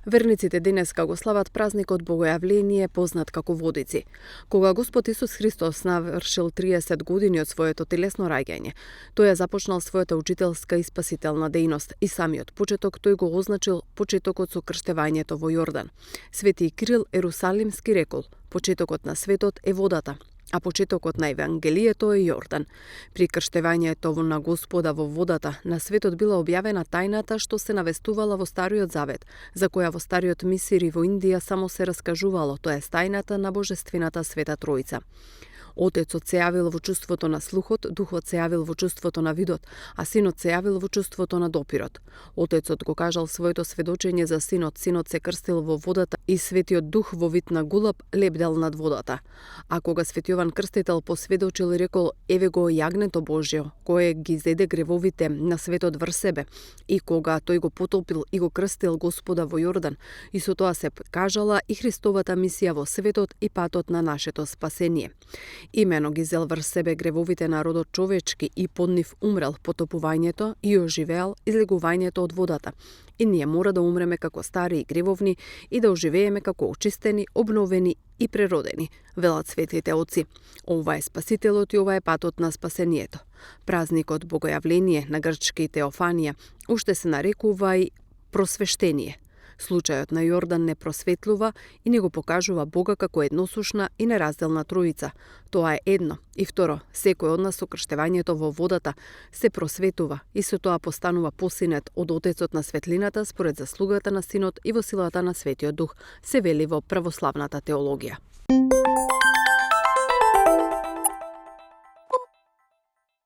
Верниците денеска го слават празникот Богојавление, познат како Водици. Кога Господ Исус Христос навршил 30 години од своето телесно раѓање, тој ја започнал својата учителска и спасителна дејност и самиот почеток тој го означил почетокот со крштевањето во Јордан. Свети Кирил Ерусалимски рекол: почетокот на светот е водата, а почетокот на Евангелието е Јордан. При крштевањето на Господа во водата, на светот била објавена тајната што се навестувала во Стариот Завет, за која во Стариот Мисир и во Индија само се раскажувало, тоа е тајната на Божествената Света Тројца. Отецот се јавил во чувството на слухот, Духот се јавил во чувството на видот, а Синот се јавил во чувството на допирот. Отецот го кажал своето сведочење за Синот, Синот се крстил во водата и Светиот Дух во вид на гулаб лебдел над водата. А кога Свети Јован Крстител посведочил и рекол: еве го јагнето Божјо, кое ги зеде гревовите на светот врз себе, и кога тој го потопил и го крстил Господа во Јордан, и со тоа се кажала и Христовата мисија во светот и патот на нашето спасение. Имено ги зел врз себе гревовите на родот човечки и под нив умрел потопувањето и оживеал излегувањето од водата. И ние мора да умреме како стари и гревовни и да оживееме како очистени, обновени и преродени, велат светлите отци. Ова е Спасителот и ова е патот на спасението. Празникот Богојавление, на грчки Теофанија, уште се нарекува и просвештение. Случајот на Јордан не просветлува и не го покажува Бога како едносушна и неразделна тројца. Тоа е едно. И второ, секој од нас со крштевањето во водата се просветува и со тоа постанува посинет од Отецот на светлината според заслугата на Синот и во силата на Светиот Дух, се вели во православната теологија.